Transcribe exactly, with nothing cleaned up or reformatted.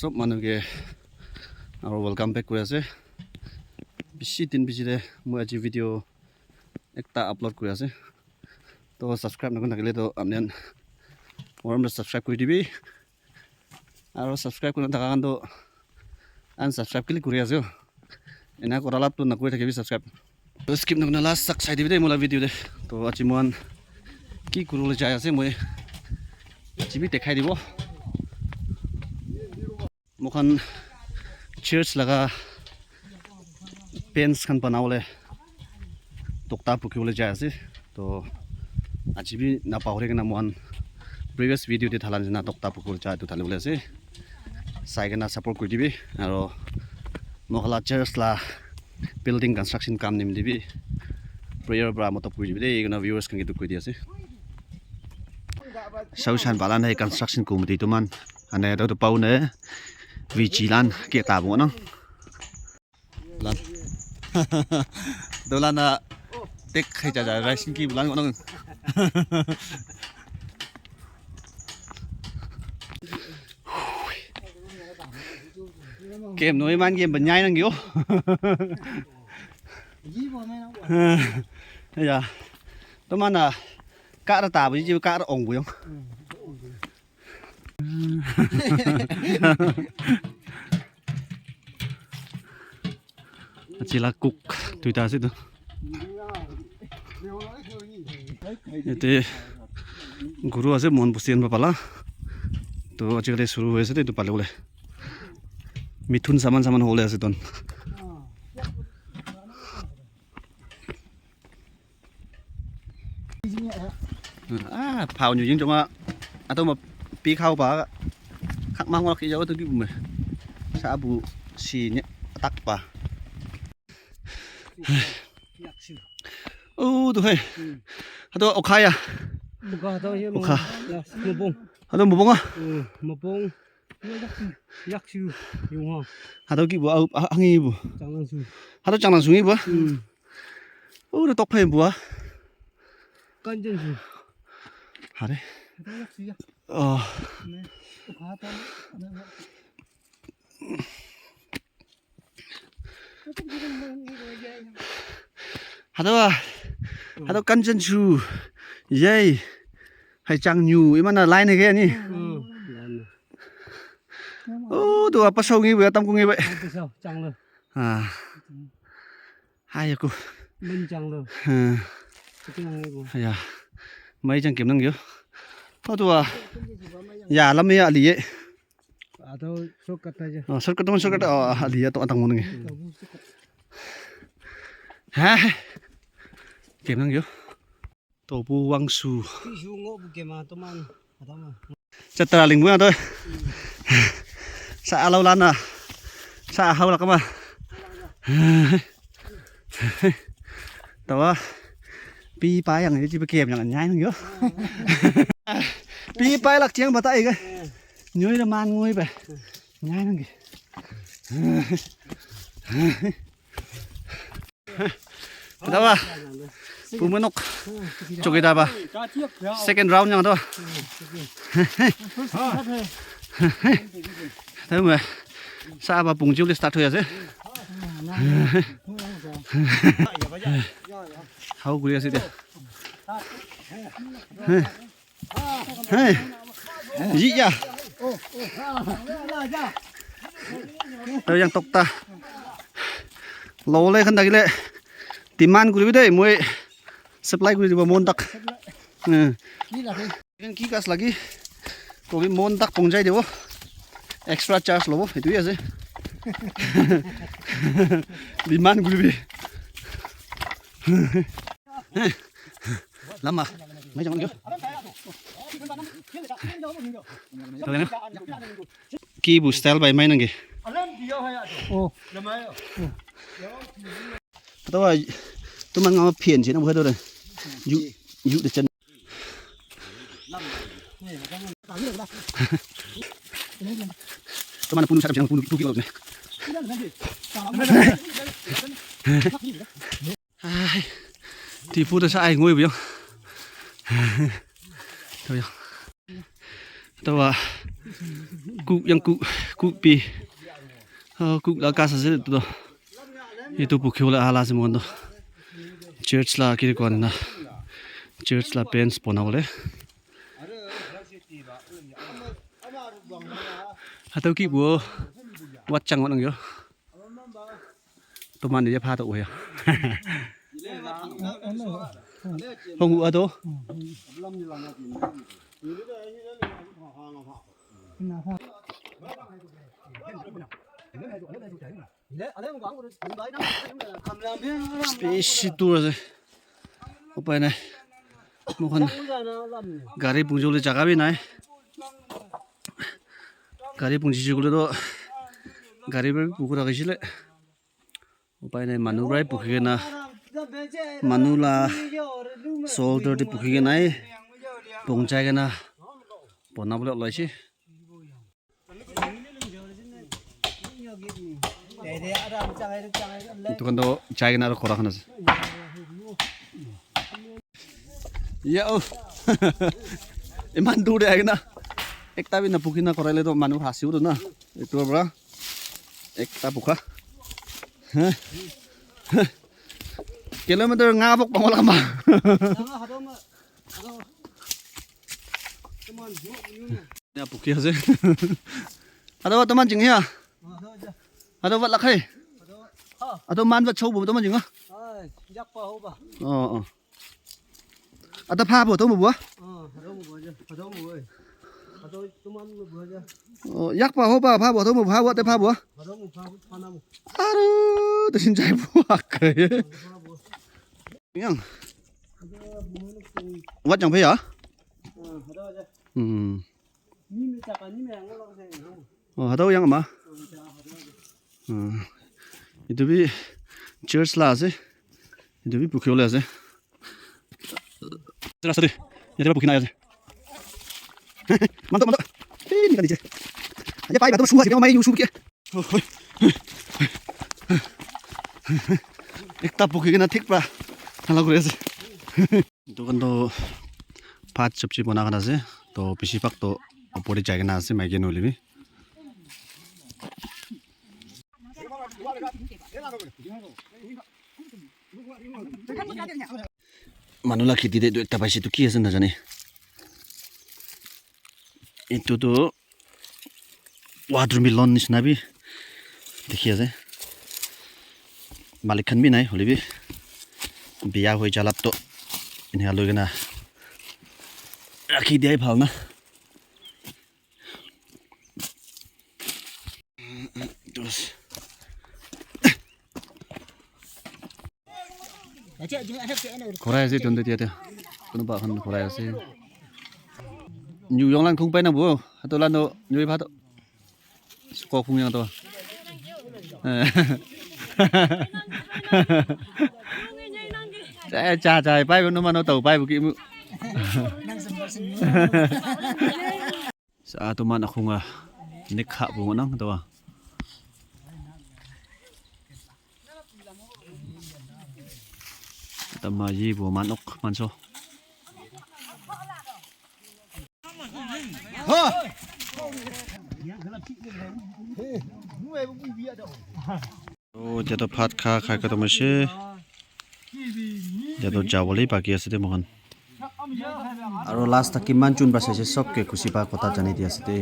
Sob manu ke aro welcome back kuri ase. Bishi din bishi de moi aji video ekta upload kuri ase. To subscribe nakuri thakile to apni khan morom para subscribe kuri dibi. Aro subscribe kuri thaka khan to unsubscribe kile kuri ase. Ena kora la to nakuri thakibi subscribe. To skip nakuri na last tak sai dibi de mola video de. To aji mohan ki kuribole jai ase moi aji bi dekhai dibo. Moikhan church laga bench khan banabole tokta bukibole jai ase. To aji bi napahori kena moikhan previous video te thala nishina tokta bukibole jai etu thalibole ase. Sai kena support kuri dibi. Aro moikhan la church la building construction kam nimite bi prayer para matlab kuri dibi de. Etu kena viewers khan ke etu koi di ase. Saushan bala nai construction committee tu man. Ane to to pau ne vichi lan ke ta bo na. Lan. Dolan na tek khai cha ja ration ki bulan ko na. Kem noi man kem banyai nang yo. Ya. To mana ka ra ta bu ji ka ra ong bu yong. Aji la cook duita ase tu. Yate guru ase, mohan bosti khan pa pala. To ajikali shuru hoi ase de, etu pale bole. Mithun saman saman hole ase ton. Ah, phao nyu jing jong a. Ato ma pi khao ba. Khak mang wa ki jaw to ki bu me. Sa bu si ne atak ba. Oh, tu hai. Ato okhaya. Buka ato ye mo. Okha. Ya, mabong. Ato mabong a. Hmm, mabong. Yak shu, yung ha. Hado ki bu, ah, ah, hangi bu. Chang lang shu. Hado chang lang shu ngi bu. Hmm. Oh, na tok phai bu ah. Kan jen shu. Hare. Hado yak shu yak. Oh. Ne, ukha ta, ne, ne. Hado ah. Hado kan jen shu. Yay. Hai chang nyu. Imana line he ni. Hmm. Oh, tu apa sau ngi bu, tam ku ngi bu. Apa sau, chang lo. Ah. Hai aku. Men chang lo. Hmm. Itu nang ngi bu. Ya. Mai chang kim nang yo. Oh, tu ah. Ya, lam ya ali ye. Ado shortcut aja. Oh, shortcut teman shortcut. Oh, ali ya to atang mo ngi. Tabu shortcut. Hah? Kim nang yo. Tobu wangsu. Tisu ngo bu kema toman. Adama. Chatra ling bu na to. Sa alau lana. Sa hau la kama. Tawa. Pi pa yang ni jibe kem yang nyai nang yo. Pi pa lak chiang bata ai ga. Nyoi la man ngoi ba. Nyai nang ge. Dawa. Pumenok. Choki dawa. Second round yang dawa. Tahu nggak? Sa ba pungju le start hoya ase. Hau kuri ase dia. Hey. Yi ya. Aru yang tokta. Lole khan dakile demand kuribi de, moi supply kuri dibo mon tak. Hmm. Ki gas lagi? Kobi mon tak pongjai dibo. Extra charge lobo, itu ya sih. Demand kuribi. Lama. Mai jang lagi. Ki bu style bai mai nang ge. Oh. Tawa tuman ngama phian chena bu hado re. Yu yu de chen. Tuman punu sa chena punu tu kilo ne. Ai, tipu ta sa ai ngoi bu yang. Tu yang. Tawa cook yang cook cook pi. Ah, cook la kas ase etu toh. Etu pukhi wala ala ase moikhan toh. Church la kiri kwan na. Church la bench bona bole. Hatau ki bo. Wat chang wan yo. Toman ye pha to ya. Hong u ato. Space tour ase. Upai nai. Moikhan gari punjibole jaga bi nai. Gari punjise koile toh gari para bi pukhi rakhisile. Upai nai, manu para bi pukhi kena, manu la shoulder te pukhi kena, pungjai kena bonabole olaise. Etu khan toh jai kena aro khora khan ase. Ya, oh. Iman dur te ahi kena ekta bi napukhi na khoraile toh manu hasibo toh na. Etu para ekta pukha. Kilometer nga bok pangol kama. Ya pukhi ase. Ado toman jing ya. Ado wat lakhai. Ado man wat chau bu toman jing ha. Oh, oh. Ado pha bu tomo bu. Oh, yak pa ho pa pha bu tomo pha bu te pha bu. Aru te sin jai bu ak. Yang. Wat jang phe ya. Hmm. Oh, hatau yang ama. Hmm. Etu bi church la ase. Etu bi pukhi bole ase. Rasta de. Yate para pukhi na ase. Manto, manto. Eh, nika niche. Aja pai, bato shuwa, shuwa, mai, shuwa, kia. Ekta pukhi kena thik pra hala kuri ase. Etu khan toh bhat sabji bona khan ase. Toh bishi bhag toh opor te jai kena ase, maiki khan hoile bi. Manu la kheti te etu ekta paise, etu ki ase najane. Etu tu watermelon nishina bi dikhi ase. Malik khan bi nai, hoile bi biya hoi ja la toh enika loi kena rakhi dia bhal na. Khorai ase, tonte tia tia. Kunuba khan khorai ase. Nyu yong lan khung pai na bo. Hato lan do nyu pha to. Kok phung yang to. Cha cha cha pai no mano to pai bu ki mu. Sa atu man akhunga nik kha bu nang to. Tama yi bu man ok man so. Oh, etia toh bhat kha khai khatam hoise. Etia toh jabole baki ase de moikhan. Aro last tak kiman jun ba saise sob ke khushi pa kotha janai di ase de.